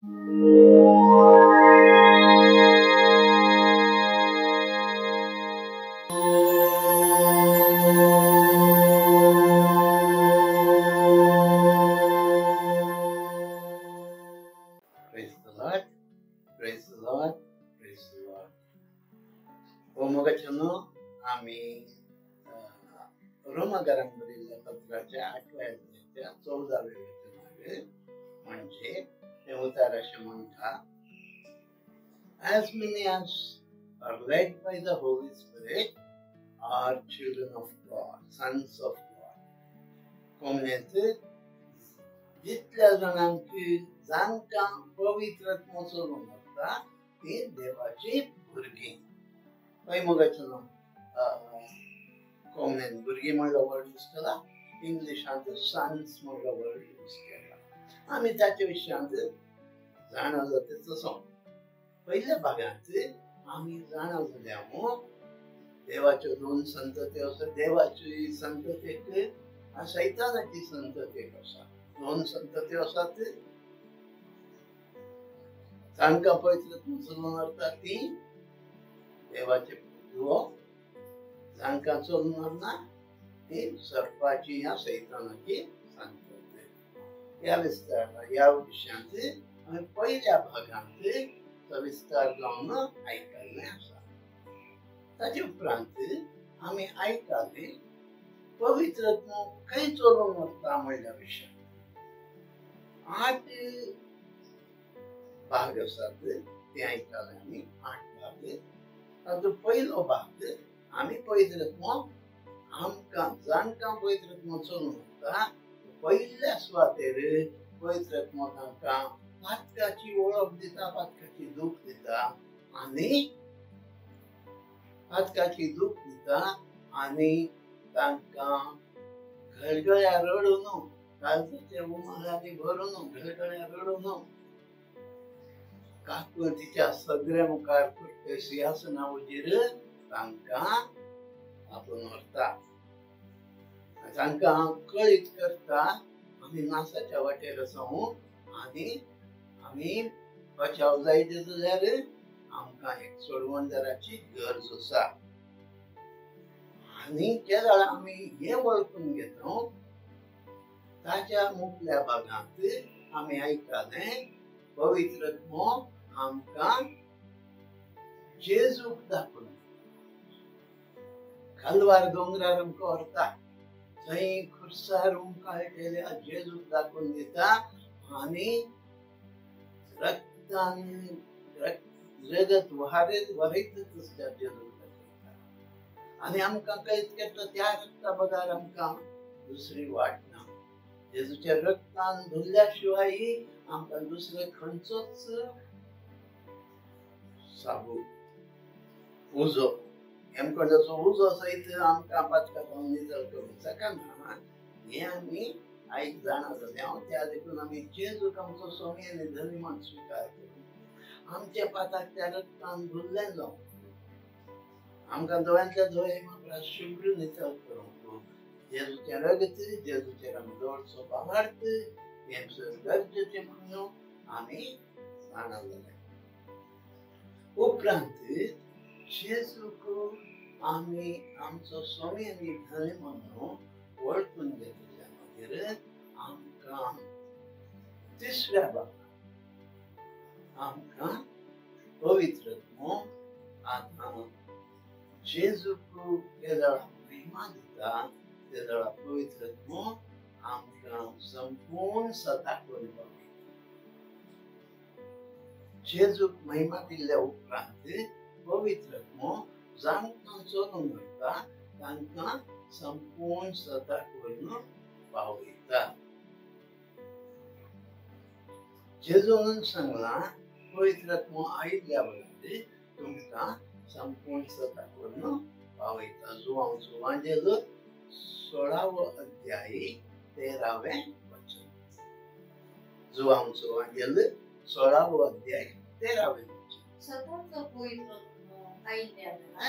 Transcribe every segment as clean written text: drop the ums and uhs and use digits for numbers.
Praise the Lord, praise the Lord, praise the Lord. हो मोगाचेनो आमी रोमाकारांक बरयल्ल्या पत्राच्या 8व्या अध्यायाच्या 14व्या वचनार म्हणजे तें उतार अशें म्हणटा, As many as are led by the Holy Spirit are children of God, sons of God. कोमनेंत जितल्या जाणांक जांकां पवित्र आत्मो चलोवन व्हरता ती देवाची भुरगीं. हय मोगाचेनो, कोमनेन भुरगीं म्हणलो वर्ड यूज केला, इंग्लिशांत सन्स म्हणलो वर्ड यूज केला. आमी ताच्या विशयांत जाणा जाता तसो पयल्या भागांत आमी जाणा जाल्या देवाच्यो दोन संतती आसा, देवाची संतती एक आनी सैतानाची संतती एक आसा. दोन संतती आसात, तांकां पवित्र आत्मो चलोवन व्हरता ती देवाचे भुरगो, जांकां चलोवन व्हरना ती सर्पाची ह्या सैतानाची संतती. ह्या विस्तार ह्या विशयांत आमी पयल्या भागांत सविस्तर जावन आयकल्लें आसा. ताचे उपरांत आमी आयकलें पवित्र आत्मो खंय चलोवन व्हरता म्हणल्या विशयांत 8 भाग आसात, ते आयकले आमी 8 भाग. तातूंत पयलो भाग आमी पवित्र आत्मो आमकां जांकां पवित्र आत्मो चलोवन व्हरता पयल्या सुवातेर पवित्र आत्मो तांकां पातकाची वळख दिता, पातकाची दूख दिता आनी पातकाची दूख दिता आनी तांकां घळघळ्या रडून, काळजाच्या उमाळ्यांनी भरून घळघळ्या रडून काकुळतीच्या सगळ्या मुखार सिंहासना वजीर तांकां आपोवन व्हरता. तांकां कळीत करता आमी नासाच्या वाटेर आसा आनी आमी बचाव जायत जाल्यार आमकां एक सोडवणदाराची गरज आसा. आनी त्या वेळार आमी हें वळखून घेता ताच्या मुखल्या भागांत आमी आयकलें पवित्र आत्मो आमकां जेजूक दाखोवन कालवार दोंगरार आमकां व्हरता, थंय खुर्सार उमकाळटेल्या जेजूक दाखोवन दिता आनी रक्तान रगत वारयतच आसता जेजूक दाखयता आनी आमकां कळीत करता त्या रक्ता बगर आमकां दुसरी वाट ना. जेजूच्या रक्तान धुल्ल्या शिवाय आमकां दुसरे खंयचोच साबू उजो हेमखंडाचो उजो सयत आमकां पातकां नितळ करूंक शकना हें आमी आयज जाणा जालें. हांव त्या देखून आमी जेजूक आमचो स्वामी आनी धनी म्हूण स्विकार करून आमच्या पाताक त्या रक्तान धुल्लें जावं, आमकां दोळ्यांतल्या दोळे म्हाका शुभ्र नितळ करूंक जेजूचें रगत, जेजूचेर आमी दवरचो भावार्थ हें गरजेचें म्हणून आमी जाणा जालें. उपरांत जेजूक आमी आमचो स्वामी आनी धनी म्हणून वळखून घेतिल्ल्या मागीर आमकां तिसऱ्या भागांत आमकां पवित्र आत्मो आतां जेजूक तेदळा महिमा दिता, तेदळा पवित्र आत्मो आमकां संपूर्ण सताक पावयता. जेजूक महिमा दिल्ल्या उपरांत पवित्र आत्मो जांकां चलोवन व्हरता तांकां संपूर्ण सताक व्हरून पावयता. जेजून सांगलां पवित्र आत्मो आयिल्ल्या वेळार तुमकां संपूर्ण सताक व्हरून पावयता. जुवांचो वांजेल 16वो अध्याय 13वें वचन. जुवांचो वांजेल 16वो अध्याय 13वें वचन.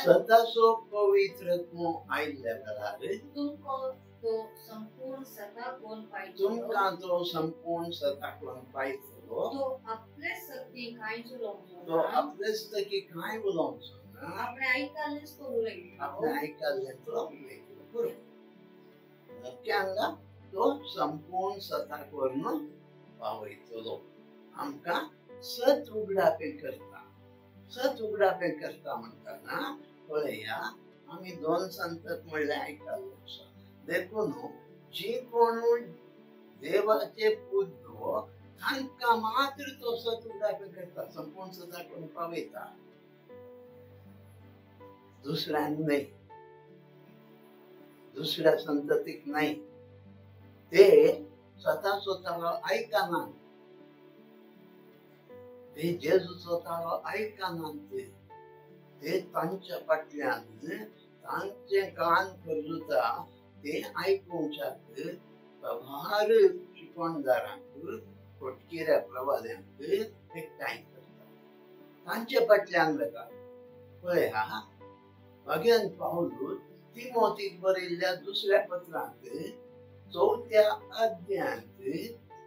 सदाचो पवित्र आत्मो आयिल्ल्या वेळार तुमकां तो संपूर्ण सता कोण पायतलो, तो आपले कांयच उलोवचो तो ना, आपलेच तकी कांय उलोवचो ना, आपणे आयकल्लेंच तो उलयतलो, आपणे आयकल्लें तो उलयतलो. बरोबर. मुख्यांगा तो संपूर्ण सताक व्हरून पावयतलो. आमकां सत उगडापें करता. सत उगडापें करता म्हणटना पळया आमी दोन संतत म्हणलें आयकल्लें आसा. देखून जी कोण देवाचे पूत तांकां मात्र तो सत उगडापें करता, संपूर्ण सताक व्हरून पावयता, दुसऱ्यांक न्हय, दुसऱ्या संततीक न्हय. ते स्वता स्वतालो आयकनात, ते जेजूचो ताळो आयकनात, ते तांच्या फाटल्यान तांचे कान करजुता ते आयकुच्याक साबार शिकवणदारांक फटकिऱ्या प्रवाद्यांक एकठांय करतात, तांचे फाटल्यान वेतात. पळया भगेन पावलूस तिमोतीक बरयल्ल्या दुसऱ्या पत्रांत 4थ्या अध्यायांत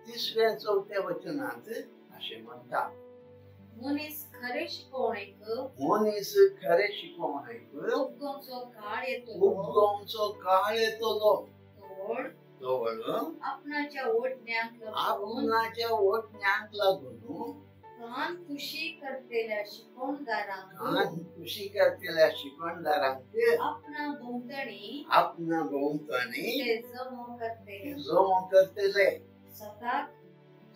3ऱ्या 4थ्या वचनांत अशें म्हणटा, मनीस खरे शिकवणेक, मनीस खरे शिकवणेक उबगोवचो काळ येतलो, उबगोवचो काळ येतलो, तोड आपणाच्या ओटण्यांक लागून, आपणाच्या ओटण्यांक लागून कान खुशी करतल्या शिकवणदारांक, कान खुशी करतल्या शिकवणदारांक आपणा भोंवतणी, आपणा भोंवतणी ते जमो करतले, जमो करतले, स्वताक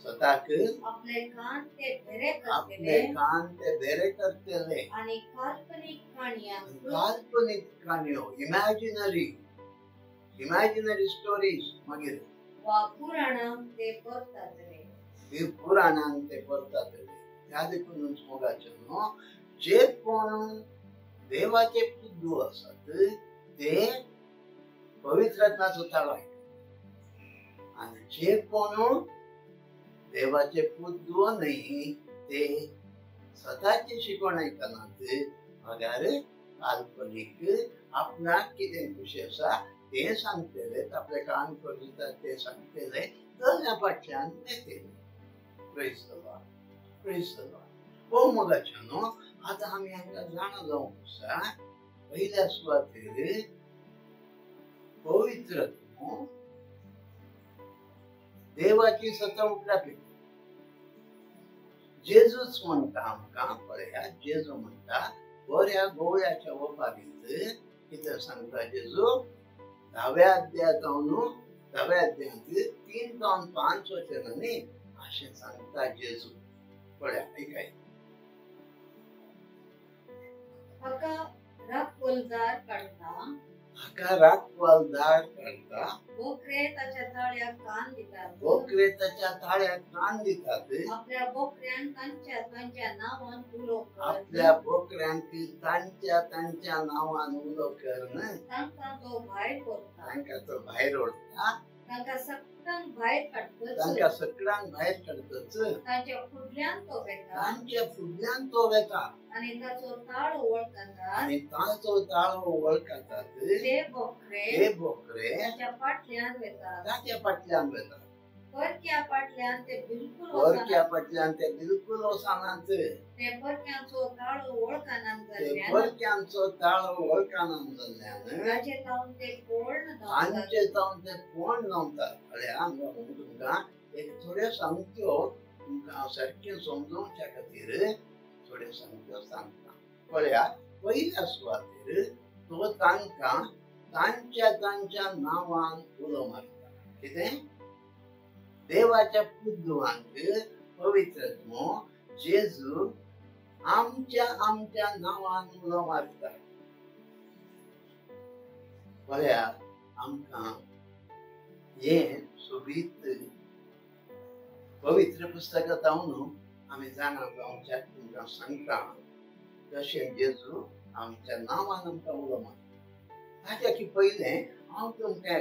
स्वताक आपले कान ते भेरे करतले, आपले कान ते भेरे करतले, आनी काल्पनीक काणयांक, काल्पनीक काणयो, इमॅजिनरी, इमॅजिनरी स्टोरीज मागीर वा पुराणांक ते परतातले, हे पुराणांक ते परतातले. त्या देखून मोगाचे न्हू जे कोण देवाचे पुद्दू आसात ते पवित्र आत्म्याचो ताळो आयकतात, आनी जे कोण देवाचे पुद्दू न्हय ते स्वताची शिकवण आयकनात, मगार काल्पनीक आपणाक कितें खुशी आसा तें सांगतले, आपले कान करता तें सांगतले, तर फाटल्यान वेतले. Praise the Lord, praise the Lord. हो मोगाचे न्हू आतां आमी हांगा जाणा जावंक आसा, पयल्या सुवातेर पवित्र देवाची सता उगडापी. जेजूच म्हणटा आमकां, पळया जेजू म्हणटा बऱ्या गोवळ्याच्या वपारींत कितें सांगता जेजू, 10व्या अध्यायांत 10व्या अध्यायांत 3 जावन 5 वचनांनी अशें सांगता जेजू. पळया आयकाय, हाका राखवलदार काडटा, हाका राखवलदार काडटा, बोकरे ताच्या ताळ्याक कान दितात, बोकरे ताच्या ताळ्याक कान दितात, आपल्या बोकऱ्यांक तांच्या तांच्या नांवान उलो कर, आपल्या बोकऱ्यांक तांच्या तांच्या नांवान उलो कर, तांकां तो भायर व्हरता, तांकां तो भायर व्हरता, तांकां सगळ्यांक भायर काडटच, तांकां सगळ्यांक भायर काडटच, तांच्या फुडल्यान तो वेता, तांच्या फुडल्यान तो वेता, आनी ताचो ताळो वळखतात, आनी ताचो ताळो वळखतात, ते बोकरे, ते बोकरे ताच्या फाटल्यान वेतात, ताच्या फाटल्यान वेतात, परक्या फाटल्यान ते बिलकुल, परक्या फाटल्यान ते बिलकुल वचनात, ते परक्यांचो ताळो वळखनात ते जाल्ल्यान, परक्यांचो ताळो वळखनात जाल्ल्यान ताचे जावन ते कोण, तांचे जावन ते कोण न्हवतात. अरे हांगा तुमकां एक थोड्यो सांगत्यो, तुमकां सारकें समजोवच्या खातीर थोड्यो सांगत्यो सांगता. पळया पयल्या सुवातेर तो तांकां तांच्या तांच्या नांवान उलो मारता. कितें? देवाच्या पुद्दुवांक पवित्र आत्मो जेजू आमच्या आमच्या नांवान उलो मारता. पळया आमकां हें सोबीत पवित्र पुस्तकां जावन आमी जाणा जावच्याक तुमकां सांगता कशें जेजू आमच्या नांवान आमकां उलो मारता. ताच्या की पयलें हांव तुमकां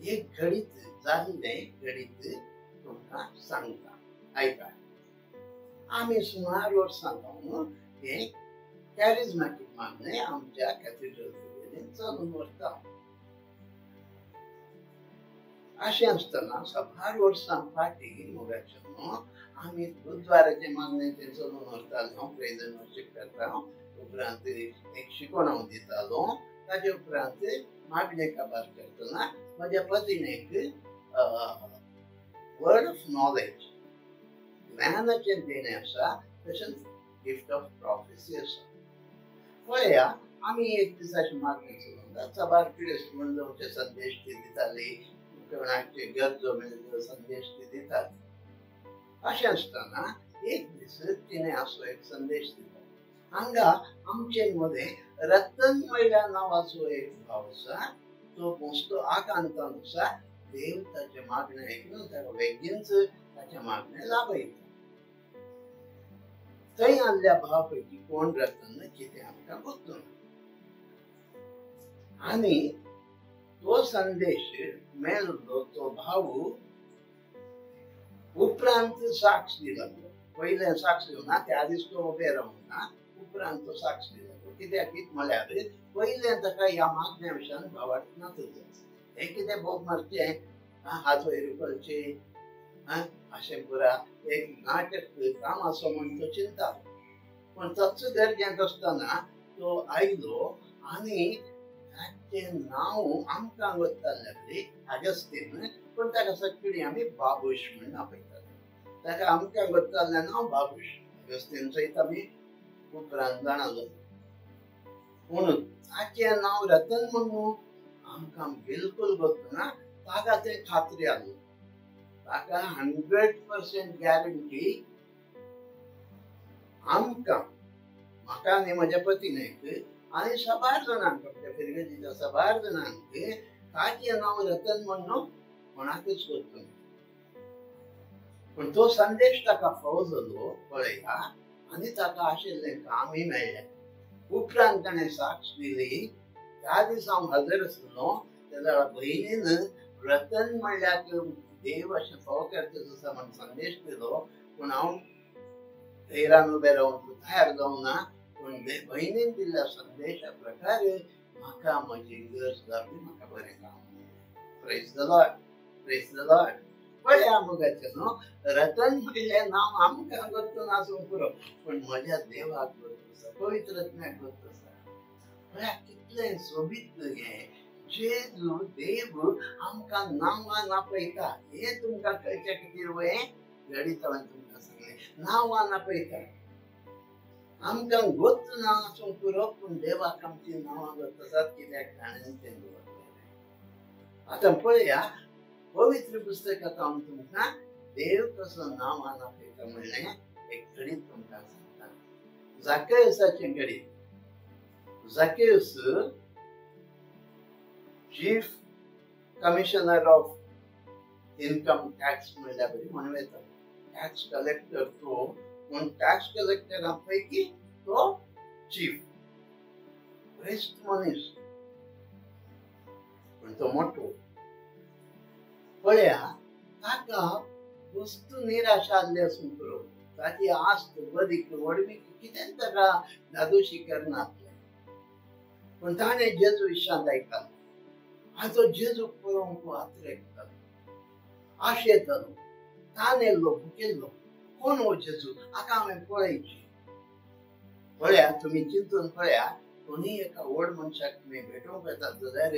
एक घडीत जाल्लें घडीत तुमकां सांगता. आयका, आमी सुमार वर्सां जावन हें कॅरिज्मॅटीक मागणें आमच्या कॅथेड्रल चलून व्हरता. अशें आसतना साबार वर्सां फाटीं मोगाचो आमी बुधवाराचें मागणें तें चलून व्हरतालो, प्रेज एंड वर्शीप करता, उपरांत एक शिकवण हांव दितालो. ताजे उपरांत मागणें काबार करतना म्हज्या पतीणेक वर्ड ऑफ नॉलेज ज्ञानाचें देणें आसा, तशेंच गिफ्ट ऑफ प्रॉफेसी आसा. पळया आमी एक दिसाची मागणें चलोवन साबार पिडेस्त म्हण जावचे संदेश ती दिताली, कोणाचे गरजो मेळ्ळो संदेश ती दिताली. अशें आसतना एक दीस तिणें असो एक संदेश दिलो, हांगा आमचे मदें रतन म्हणल्या नांवाचो एक भाव आसा, तो मस्तो आकांतान आसा, देव ताचें मागणें आयकून ताका बेगीनच ताचें मागणें लाभयता. थंय आसल्या भावा पैकी कोण रतन कितें आमकां गोत्तू ना. आनी तो संदेश मेळ्ळो तो भाव उपरांत साक्ष दिलो. पयलें साक्ष दिवना, त्या दीस तो उबे रावना, उपरांत तो साक्ष दिलो. कित्याक कितें म्हळ्यार पयलें ताका ह्या मागण्या विशयान भावार्थ नासलो. हें कितें बोब मारचें, हात वयर उखलचें, अशें पुरा एक नाटक काम आसो म्हण तो चिंता. पूण तच गरजेंत आसतना तो आयलो आनी ताचें नांव आमकां वतालें अगस्तीन, पूण ताका सगळीं आमी बाबूश म्हण आपयताले. ताका आमकां वतालें नांव बाबूश, अगस्तीन सयत आमी उपरांत जाणा जालो. पूण ताचें नांव रतन म्हणून आमकां बिलकूल गोत्तना ताका तें खात्री आसली, ताका 100% गॅरंटी आमकां, म्हाका आनी म्हज्या पतीणेक आनी साबार जाणांक, आपल्या फिरगजीच्या साबार जाणांक ताचें नांव रतन म्हणून कोणाकूच गोत्तू ना. पूण तो संदेश ताका फावो जालो पळया आनी ताका आशिल्लें कामय मेळ्ळें. उपरांत ताणें साक्ष दिली. त्या दिसा हांव हजर आसलो तेन्ना भयणीन रतन म्हणल्यार देव अशें फावो करता आसा म्हण संदेश दिलो. पूण हांव धैर्यान उबें रावूंक तयार जावना, पूण भयणीन दिल्ल्या संदेशा प्रकारे म्हाका म्हजी गरज जाली, म्हाका बरें काम मेळ्ळें. Praise the Lord, praise the Lord. पळया मोगाचें न्हू, रतन म्हणलें नांव आमकां गोत्तू नासूंक पुरो, पूण म्हज्या देवाक गोत्तू आसा, पवित्र आत्म्याक गोत्तू आसा. पळया कितलें सोबीत हें, जेजू देव आमकां नांवान आपयता. हें तुमकां कळच्या खातीर वय घडीत हांवें तुमकां सांगलें, नांवान आपयता. आमकां गोत्त नांव आसूंक पुरो, पूण देवाक आमचीं नांवां गोत्त आसात, कित्याक ताणें तें दवरलें. आतां पळया पवित्र पुस्तकांत हांव तुमकां देव कसो नांवान आपयता म्हणलें एक घडीत तुमकां सांगता. जाकेवसाचें घडीत. Zacchaeus chief commissioner of income tax म्हणल्यार बरी म्हणूं येता, टॅक्स कलेक्टर तो. पूण टॅक्स कलेक्टरा पैकी तो चीफ, क्रिस्त मनीस, पूण तो मोटो. पळया ताका वस्तू निराशा आसली आसूंक पुरो, ताची आस्त बदीक व्हडवीक कितें ताका धादोशी करनासलें. पूण ताणें जेजू विशांत आयकलो आनी तो जेजूक पळोवंक आत्रेकतालो, आशेतालो, तानेल्लो, भुकेल्लो. कोण हो जेजू, हाका हांवें पळयची. पळया तुमी चिंतून पळया, कोणीय एका व्हड मनशाक तुमी भेटोवंक वेतात जाल्यार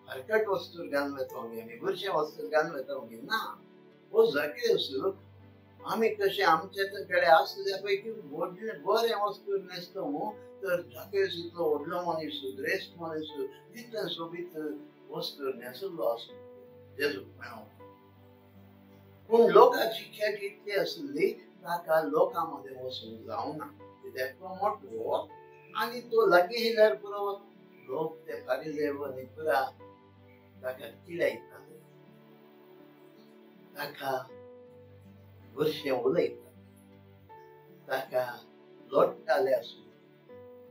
हरकट वस्तूर घालून वेता आमी, बुरशें वस्तूर घालून वेता ना. हो जाकेवस आमी कशें आमचे कडेन आसल्या पैकी व्हडलें बरें वस्तूर न्हेसता तर जाकेवस इतलो व्हडलो मनीस, ग्रेस्त मनीस, तितलें सोबीत वस्तूर न्हेसल्लो आसलो जेजूक मेळोवंक. पूण लोकांची खेट इतली आसली ताका लोकां मदें वचूंक जावना, कित्याक तो मोटो आनी तो लागीं येयल्यार पुरो लोक ते फारिजेव आनी पुरा ताका किळायताले, ताका बुरशें उलयताले, ताका लोट्टाले आसूं.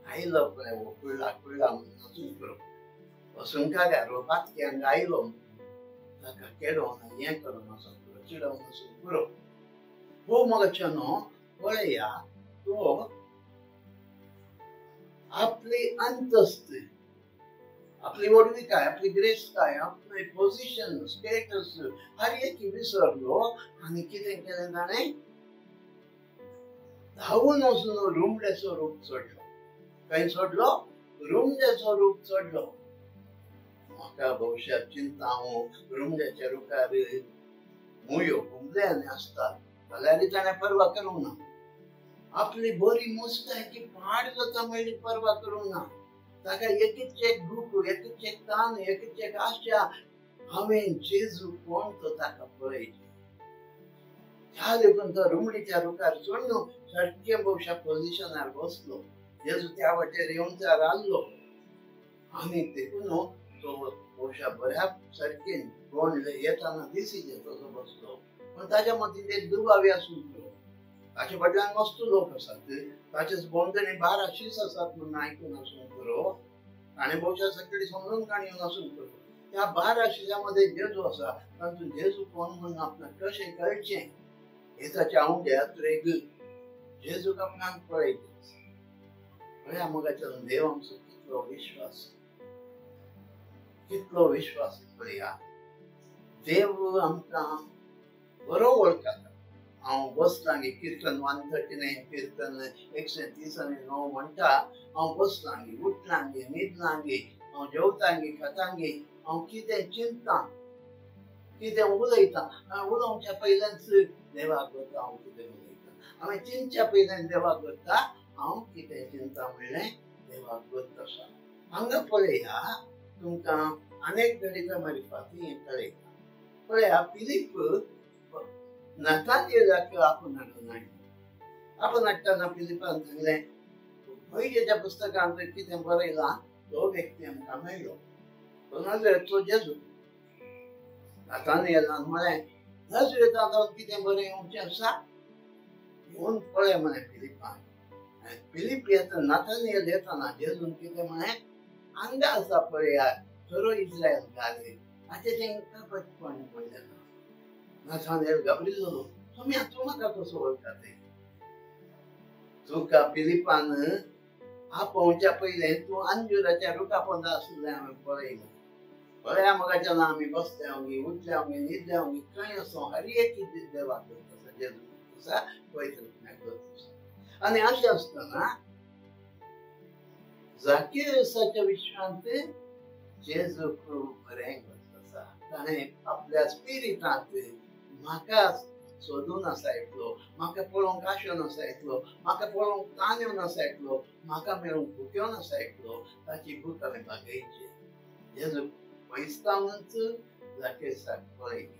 आयलो पळय हो कुळ्ळा कुळ्ळा म्हणून आसूंक पुरो, वसुंकाऱ्यार हो पातकी हांगा आयलो म्हणून ताका केडोवन हें करून आसूंक पुरो, चिडोवन आसूंक पुरो. हो मोगाचो न्हू, पळया तो आपली अंतस्त आपली व्हडविकाय, आपली ग्रेस्तकाय, आपली पोझिशन, स्टेटस हर एक विसरलो आनी कितें केलें ताणें? धांवून वचून रुमड्याचो रूप चडलो. खंय सोडलो? रुमड्याचो रूप चडलो. म्हाका भविश्यात चिंता हांव रुमड्याच्या रुखार मुयो घुमले आसतात जाल्यार ताणें पर्वा करूंक ना. आपली बरी मुस्तायकी पाड जाता म्हणली पर्वा करूंक ना. ताका एकच एक भूक, एकच एक तान, एकच एक आशा, हांवें जेजू कोण तो ताका पळयचें. ह्या देखून तो रुमडीच्या रुखार चडून सारकें भोवशा पोझिशनार बसलो. जेजू त्या वाटेर येवन त्या रावलो आनी देखून तो भोवशा बऱ्या सारकें कोण येताना दिसिजे तसो बसलो. पूण ताच्या मतींत एक दुबावी आसूंक जाय. ताचे फाटल्यान मस्त लोक आसात, ताचेच भोंवतणी 12 शीस आसात म्हणून आयकून आसूंक पुरो. ताणें भोवशा सगळी समजून काणी आसूंक पुरो. त्या 12 शिसां मदें जेजू आसा, तातूंत जेजू कोण म्हणून आपणाक कशें कळचें हें ताच्या आंवड्यात रेग जेजूक आपणाक पळयता. पळया मोगाच्या देव आमचो कितलो विश्वास, कितलो विश्वास. पळया देव आमकां बरो वळखता. हांव बसलांगी किर्तन 139 किर्तन 139 म्हणटा, हांव बसलांगी, उठलांगी, न्हिदलांगी, हांव जेवतांगी, खातांगी, हांव कितें चिंतता, कितें उलयता. हांवें उलोवच्या पयल्याच देवाक वता हांव कितें उलयता. हांवें चिंतच्या पयल्यान देवाक वता हांव कितें चिंता म्हणलें देवाक वता. आसा हांगा पळया तुमकां अनेक गणितां मारिफाती हें कळयता. पळया फिलीप नथानिएलाक आपूण हाडून हाडलो. आपूण हाडटना फिलिपान सांगलें, पयलींच्या पुस्तकांत कितें बरयलां तो व्यक्ती आमकां मेळ्ळो, तो नाजरेचो जेजू. नथानिएलान म्हळें, नाजरेतांत कितें बरें येवचें आसा, येवन पळय म्हळें फिलिपान. फिलीप येतना, नथानिएल येतना जेजून कितें म्हळें, हांगा आसा पळया खरो इस्रायल गाले, हाचें तांकां कपटपण पडलें ना. नथानिएल घाबरिल्लो, तुमी तूं म्हाका कसो वळखता? तुका फिलिपान आपोवच्या पयलें तूं अंजुराच्या रुखा पोंदा आशिल्लें हांवें पळयलें. पळया मोगाच्यान आमी बसले हांव, उठले हांव, न्हिदले हांव, खंय आसूं हर एक देवाक करता आसा, जेजू आसा, पवित्र आत्म्याक करता आसा. आनी अशें आसतना जाकियसाच्या विश्वांत जेजूक बरें करता आसा. ताणें आपल्या स्पिरिटांत म्हाका सोदून आसा येतलो, म्हाका पळोवंक आशेवन आसा येतलो, म्हाका पळोवंक तान येवन आसा येतलो, म्हाका मेळूंक भुकेवन आसा येतलो, ताची भूक हांवें भागयची. जेजू पयसतावनच जाकियसाक पळयली.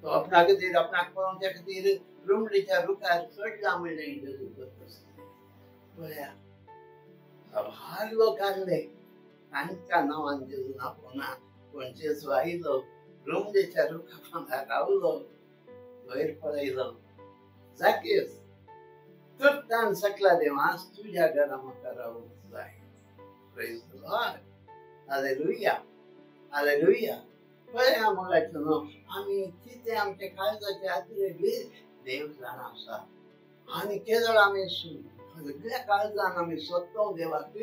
तो आपणा खातीर, आपणाक पळोवच्या खातीर रुमडीच्या रुखार चडला म्हणलें जेजू करता आसलें. पळया साबार लोक आसले, तांच्या नांवान जेजून आपोवना, पूण जेजू आयलो, रुमडेच्या रुखा पोंदा रावलो, वयर पळयलो, जाकियस तुर्तान सकला देव आज तुज्या घरा म्हाका रावूंक जाय. Praise the Lord, hallelujah, hallelujah. पळया मोगाचो न्हू, आमी कितें आमच्या काळजाच्या आत्रे देव जाणा आसा. आनी केदळ आमी सगळ्या काळजान आमी सोदता देवाक,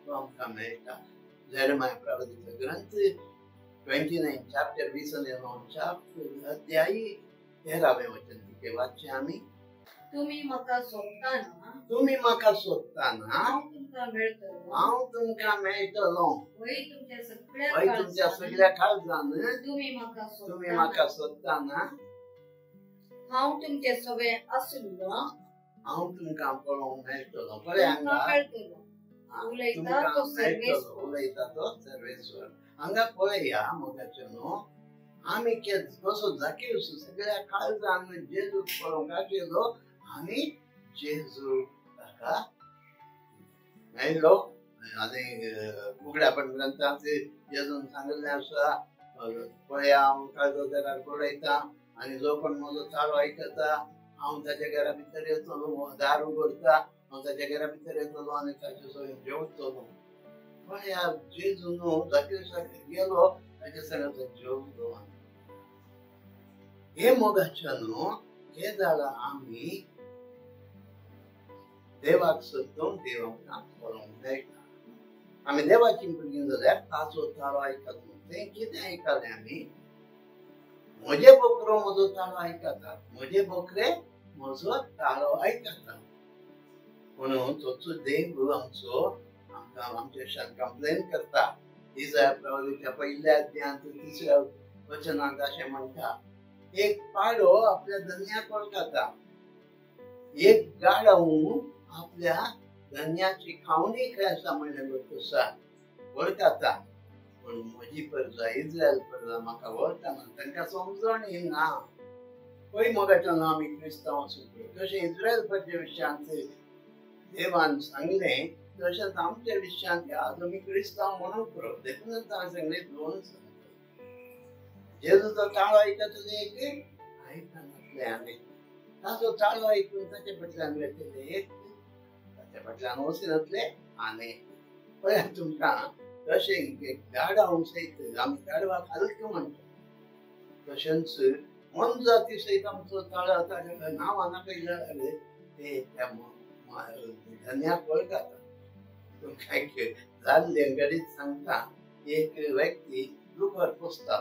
तो आमकां मेळटा. जेरेमाया प्रवादीचो ग्रंथ 29 चॅप्टर 29 चॅप्टर अध्यायी 13वें वचन तिके वाचचें आमी. तुमी म्हाका सोदताना, तुमी म्हाका सोदताना हांव तुमकां मेळटलो, हांव तुमकां मेळटलो. वय तुमच्या सगळ्या काळजान तुमी म्हाका तुमी म्हाका सोदताना हांव तुमचे सगळे आसलो, हांव तुमकां पळोवंक मेळटलो. पळय मेळटलो उलयता तो सर्वेश्वर, उलयता तो सर्वेश्वर. हांगा पळया मोगाचो न्हू, आमी कसो जाकियस सगळ्या काळजान जेजूक पळोवंक आशिल्लो आनी जेजू ताका मेळ्ळो. आनी उगड्यापण ग्रंथांत जेजून सांगिल्लें आसा, पळया हांव काळजो दारार बडयता आनी जो कोण म्हजो ताळो आयकता हांव ताच्या घरा भितर येतलो, दार उगडता, हांव ताच्या घरा भितर येतलो आनी ताचे सगळें जेवतलो. पळया जेजू न्हू जाकियसाक गेलो, ताच्या संग जेवलो. हे मोगाच्या न्हू, हे जाणां आमी देवाक सोदून देव आमकां पळोवंक मेळटा. आमी देवाची भुरगीं जाल्यार ताचो ताळो आयकता. तें कितें आयकलें आमी? म्हजे बोकरो म्हजो ताळो आयकता, म्हजे बोकरे म्हजो ताळो आयकता. म्हणून तोचो देव आमचो आमकां आमच्या विशयान कंप्लेन करता. इसाया प्रवादीच्या पयल्या अध्यायांत तिसऱ्या वचनांत अशें म्हणटा, एक पाडो आपल्या धन्याक वळखता, एक गाडव आपल्या धन्याची खावणी खंय आसा म्हणलें आसा वळखता. पूण म्हजी प्रजा इस्रायल प्रजा म्हाका वळखना, तांकां समजण ना. पळय मोगाच्यान आमी क्रिस्तांव आसूंक तशें इस्रायल प्रजे विशयांत देवान सांगलें तशेंच आमच्या विशयांत आज आमी क्रिस्तांव म्हणूंक पुरो. देखूनच हांवें सांगलें दोन सांगता, जेजूचो ताळो आयकतले एक आयकनासले आनी ताचो ताळो आयकून ताचे फाटल्यान वेतले एक, ताच्या फाटल्यान वचनासले आनी पळयात तुमकां तशें गाडवां सयत आमी गाडवाक हलकें म्हणटा, तशेंच मोनजाती सयत आमचो ताळो ताच्या नांवान आपयल्यार ते त्या धन्याक वळखता. तुमकां एक जाल्लें घडीत सांगता, एक व्यक्ती दुकर पोसता,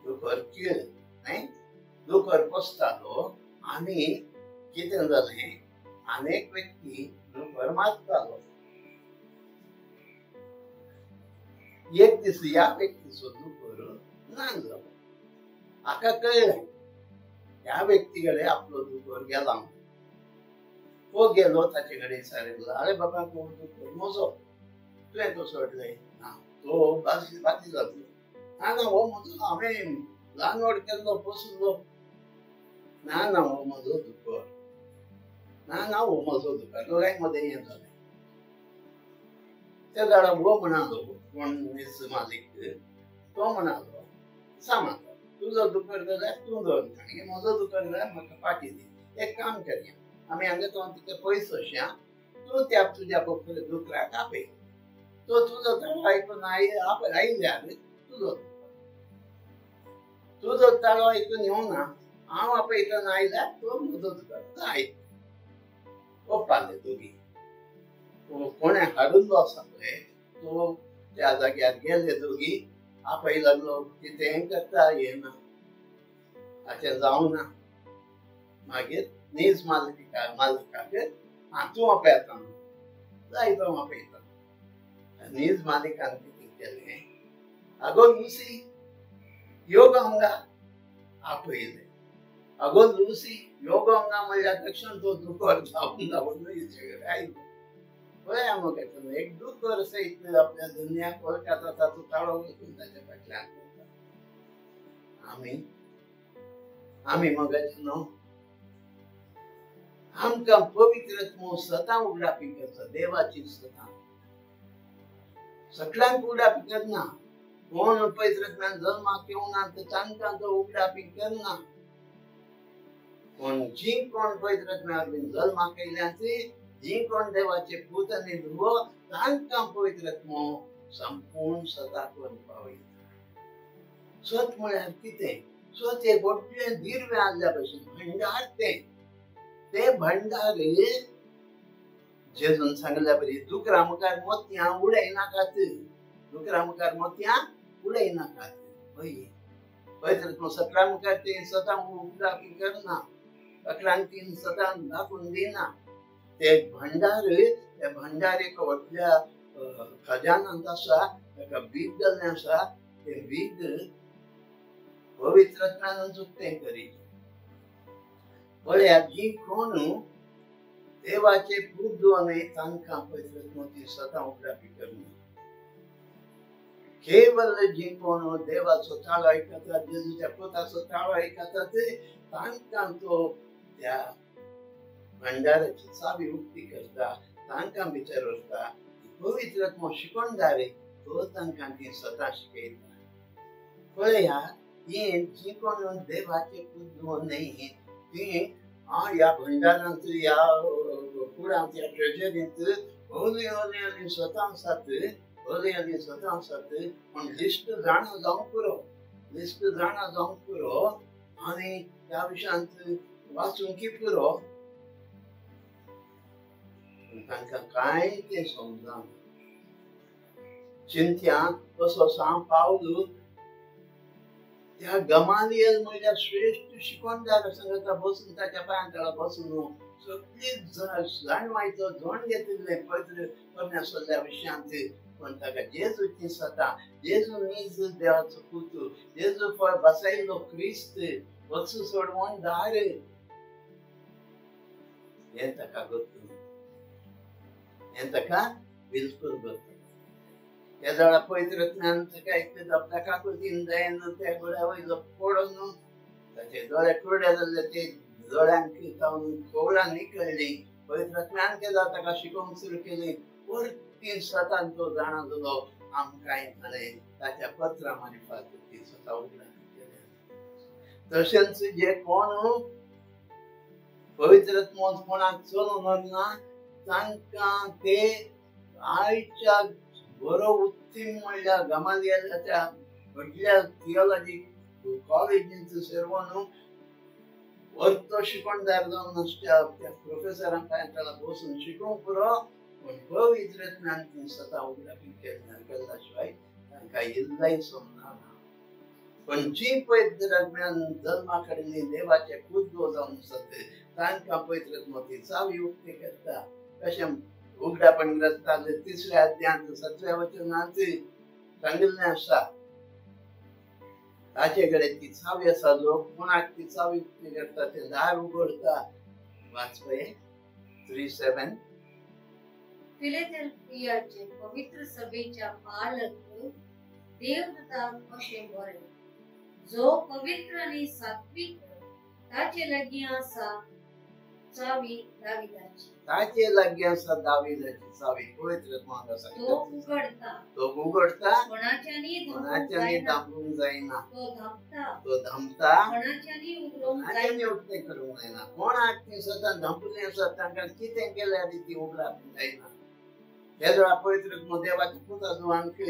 दुकर किळ न्हय, दुकर पोसतालो आनी कितें जालें, अनेक व्यक्ती दुकर मारतालो. एक दीस ह्या व्यक्तीचो दुकर ना जालो. हाका कळ्ळें ह्या व्यक्ती कडेन आपलो दुकर गेला. तो गेलो ताचे कडेन सांगलो, अरे बाबा तो दुकर म्हजो, तुवें तो सोडलें ना, तो बाती जातलो. ना ना हो म्हजो, हांवें ल्हान व्हड केल्लो पोसलो. ना ना हो म्हजो दुकर, ना ना हो म्हजो दुकर. दोगांय मदें हें जालें. त्या जाणा हो म्हणालो, कोण नीज मालीक, तो म्हणालो सामान तुजो दुकर जाल्यार तूं दवर आनी म्हजो दुकर जाल्यार म्हाका फाटी दी. एक काम करया, आमी हांगा तो तिका पयस वचया, तूं त्या तुज्या दुकराक आपय, तो तुजो ताळो आयकून आयल्यार तुजो, तुजो ताळो आयकून येवना, हांव आपयतना आयल्यार तो म्हजो दुकर आयक. ओपाले दोगी, कोणें हाडिल्लो आसा पळय तो त्या जाग्यार गेले दोगी, आपय लागलो कितें करता येना, अशें जावना. मागीर नीज मालिकाक आं तूं आपयता, जाय तो आपयता. नीज मालिकान कितें केलें, आगो लुसी यो गो हांगा, आपयलें. आगो लुसी यो गो हांगा म्हणल्यार तक्षण तो दुकर धांवून धांवून कडेन आयलो. पळया मग एक दुकर सयत आपल्या धन्याक वळखता, ताचो ताळो वळखून ताच्या फाटल्यान वता. आमी आमी मगाच्यानो आमकां पवित्र आत्मो सदां उगडापी करता, देवाची सदां सगळ्यांक उगडापी करना. कोण पवित्र आत्म्यान जल्माक येवना तांकां तो उगडापी करना, पूण जी कोण पवित्र आत्म्या जल्माक येयल्या जी कोण देवाचे पूत आनी धुवो तांकां पवित्र आत्मो संपूर्ण सदा करून पावयता. सत म्हळ्यार कितें? सत एक व्हडलें दिर्वें आसल्या भशेन भंडार. तें तें भंडार जेजून सांगल्या बरी, दुकरा मुखार मोतयां उडयनाकात, दुकरा मुखार मोतयां उडयनाकात. हय पवित्र आत्मो सगळ्यां मुखार तें सदां उगडापी करना, सगळ्यांक तीन सदां दाखोवन दिना. ते भंडार, ते भंडार एक व्हडल्या खजानांत आसा, ताका बीग जाल्लें आसा. तें बीग पवित्र आत्म्यान उक्तें करीत. पळयात जी कोण देवाचे पूत न्हय तांकां पवित्र आत्मो ती सदां उगडापी करना. केवल जी कोण देवाचो ताळो आयकतात, जेजूच्या पुताचो ताळो आयकतात, तांकां तो त्या भंडाराची चावी उक्ती करता, तांकां भितर व्हरता. पवित्र आत्मो शिकोणदार तो तांकां ती सदां शिकयता. पळयात ही जी कोण देवाचे पूत न्हय ती ह्या भंडारांत, ह्या कुडांत, ह्या ट्रेजरींत हळू हळू हळू स्वता आसात, हळू हळू स्वता आसात. पूण लिस्ट जाणा जावंक पुरो, लिस्ट जाणा जावंक पुरो आनी त्या विशयांत वाचूंक पुरो, पूण तांकां कांय तें समजना. चिंत्या तसो सांव पावलू त्या गमालियल म्हणल्यार श्रेश्ठ शिकवणदार संगता बसून ताच्या पांयां तळा बसून सगळी जाणवायचो जोण घेतिल्लें पवित्र परन्या सल्ल्या विशयांत. पूण ताका जेजूची सता, जेजू नीज देवाचो पुतू, जेजू फळ बसयल्लो क्रिस्त, वचू सोडवण दार, हें ताका गोत्तू, हें ताका बिलकूल गोत्तू. त्या वेळार पवित्र आत्म्यान ताका एकटें आपल्या काकुळतीन जायन त्या गोळ्या वयलो पडून ताचे दोळे कुरडे जाल्ले, ते दोळ्यांक जावन खोवळां निकळ्ळीं. पवित्र आत्म्यान केला ताका शिकोवंक सुरू केली. परती सतान तो जाणा जालो आमकांय ताणें ताच्या पत्रा मारिफात ती स्वता उगडास केल्या. तशेंच जे कोण पवित्र आत्मो कोणाक चलोवन व्हरना तांकां ते आयच्या बरो उत्तीम म्हणल्यार गमालियलाच्या व्हडल्या थियोलॉजी कॉलेजींत सर्वांनो वर्तो शिकवणदार जावन आसच्या त्या प्रोफेसरां पांयां तळा बसून शिकोवंक पुरो, पूण पवित्र आत्म्यान ती स्वता उगडापी केल्ल्या शिवाय तांकां इल्लेंय समजना. पण जी पवित्र आत्म्यान जल्मा काडिल्ली देवाचे कुदगो जावन आसात तांकां पवित्र आत्मो ती चावी उक्ती करता. कशें उगडापण ग्रंथांत 3 अध्यायांत 7व्या वचनांत सांगिल्लें आसा, ताचे कडेन ती चावी आसा. लोक कोणाक ती चावी उक्ती करता ते दार उगडता. वाचपय 3:7. फिलाडेल्फियाचे पवित्र सभेच्या पालक देवदूताक अशें बरय, जो पवित्र आनी सात्वीक ताचे लागीं आसा चावी दाविदाची, ताचे लागीं आसा दाविदाची चावी. पवित्र आत्मो आसा, तो उगडता, तो उगडता, कोणाच्यानी धांपूंक जायना, तो धांपता, तो धांपता, कोणाच्यानी उगडूंक जायना, उक्तें करूंक जायना. कोणाक ती सदां धांपुल्लीं आसा तांकां कितें केल्यार ती उगडाप जायना. हे वेळार पवित्र आत्मो देवाच्या पुता जुवांक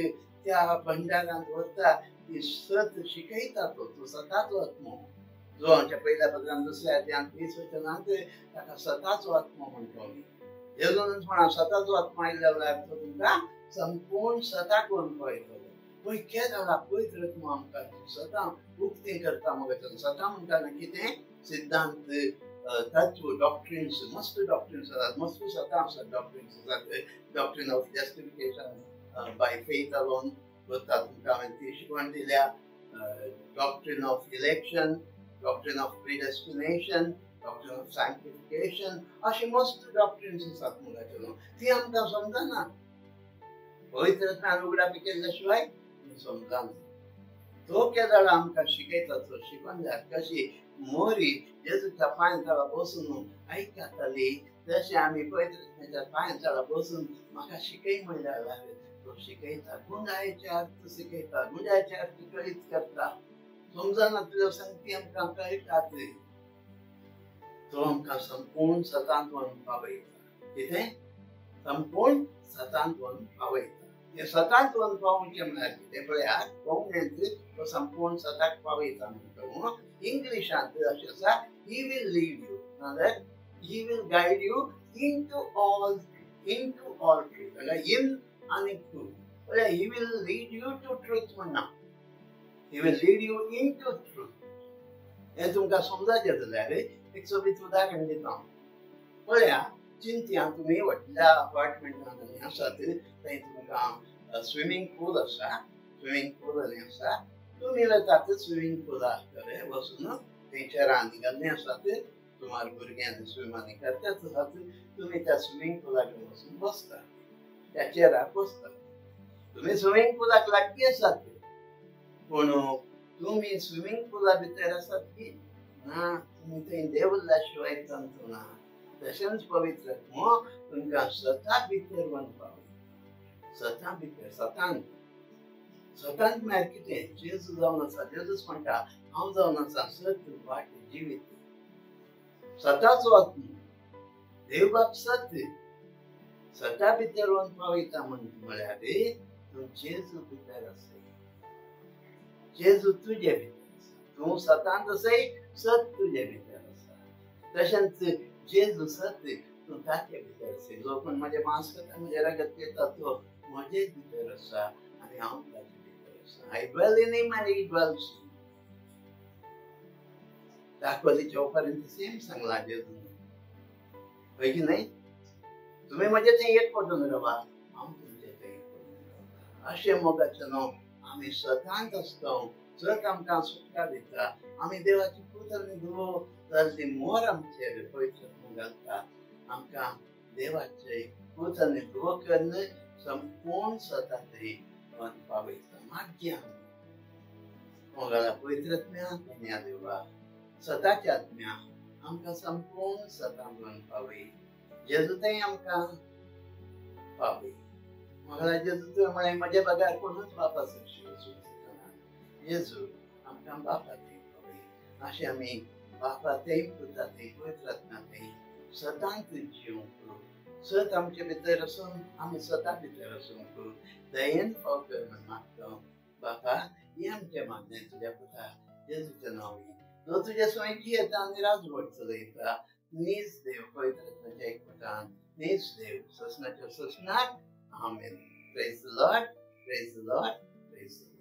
त्या भंडारांत व्हरता, ती सत शिकयता. तो तो सताचो आत्मो, जो आमच्या पयल्या पत्रान 2 अध्यायांत 20 वचनांत ताका सताचो आत्मो म्हणटो. जेजूनच म्हणा सताचो आत्मो आयिल्ल्या वेळार तो तुमकां संपूर्ण सताक व्हरून पळयतलो. पूण कितें जाला, पवित्र आत्मो आमकां सतां उक्ती करता. मगो सतां म्हणटा कितें सिद्धांत, तत्व, डॉक्ट्रिन्स, मस्त डॉक्ट्रिन्स आसात, मस्त सतां आसात, डॉक्ट्रिन्स आसात. Doctrine of justification by faith alone करता तुमकां हांवें ती शिकवण दिल्या. Doctrine of election, doctrine of predestination, doctrine of sanctification, अशी मस्त डॉक्ट्रिन्स आसात मुगाचे न्हू, ती आमकां समजना. पवित्र आत्म्यान उगडापी केल्ल्या शिवाय समजना. तो केदळ आमकां शिकयता, तो शिकवणदार कशी मोरी जेजूच्या पांयां तळा बसून आयकताली तशें आमी पवित्र आत्म्याच्या पांयां तळा बसून म्हाका शिकय म्हणल्यार तो शिकयता. गुंडायचे अर्थ शिकयता, गुंडायचे अर्थ कळीत करता. समजना तुज्या संगती आमकां कळटात. तो आमकां संपूर्ण सतांत व्हरून पावयता. कितें संपूर्ण सतांत व्हरून पावयता. ते सतांत व्हरून पावोवचें म्हळ्यार कितें पळयात, कोंकणींत तो संपूर्ण सताक पावयता म्हणटा. इंग्लिशांत अशें आसा, he will lead you, नाजाल्यार he will guide you into all truth. हांगा इन आनी टू पळया, he will lead you to truth म्हणना, he will lead you into truth. हें तुमकां समजाचें जाल्यार एक सोबीत उदाहरण दिता. पळया, चिंतया तुमी व्हडल्या अपार्टमेंटांत आसात, थंय तुमकां स्विमींग पूल आसा, स्विमींग पूल आनी आसा. तुमी वतात स्विमींग पुलाक कडेन वचून थंय चेरां घाल्लीं आसात, सुमार भुरग्यांनी स्विमांनी करतात आसात. तुमी त्या स्विमींग पुला कडेन वचून बसतात, त्या चेरार बसतात. तुमी स्विमींग पुलाक लागीं आसात, पूण तुमी स्विमींग पुला भितर आसात की ना, तुमी थंय देवल्या शिवाय तंतू ना. तशेंच पवित्र आत्मो तुमकां सता भितर व्हरून पावयता. सता भितर, सतान सतान म्हळ्यार कितें, जेजू जावन आसा. जेजूच म्हणटा हांव जावन आसा सत, वाट, जिवीत. सताचो आत्मो देवबाप सत, सता भितर व्हरून पावयता म्हळ्यार तूं जेजू भितर आसा, जेजू तुजे भितर आसा. तूं सतांत आसाय, सत तुजे भितर आसा. तशेंच जेजू सत, तूं ताचे भितर आसा. जो कोण म्हजें मांस खाता, म्हजें रगत पिता, तो म्हजे भितर आसा आनी हांव ताचे भितर आसा. I dwell in him and he dwells in me. दाखवलीच्या उपरांत सेम सांगला जेजून, हय की न्हय? तुमी म्हजें थंय एक पडून रावा, हांव तुमचें थंय एक पडून रावता. अशें मोगाचें न्हू आमी सदांच आसता, सत आमकां सुटका दिता. आमी देवाची पूत आनी धुवो जाल्ली मोर आमचेर पवित्र घालता. आमकां देवाचे पूत आनी धुवो करून संपूर्ण सता थंय पावयता. मागीर आमी मोगाला पवित्र आत्म्या धन्या देवा सताच्या आत्म्या आमकां संपूर्ण सता म्हणून पावय. जेजू थंय आमकां पावय. मोगाला जेजू तुवें म्हळें म्हज्या बगर कोणूच बापा सरशी वचूंक शकना. जेजू आमकां बापा थंय पावय. अशें आमी बापा थंय पुता थंय पवित्र आत्म्या थंय सदांच जिवंक, सत आमचे भितर आसून आमी सदा भितर आसूंक दयेन फाव कर म्हूण मागता. बापा हें आमचें मागणें तुज्या पुता जेजूच्या नांवान, जो तुज्या स्वयं जियेता आनी राजवट चलयता, नीज देव पवित्र आत्म्याच्या एकवटान, नीज देव ससनाच्या ससनाक. आमेन. Praise the Lord, praise the Lord, praise the Lord.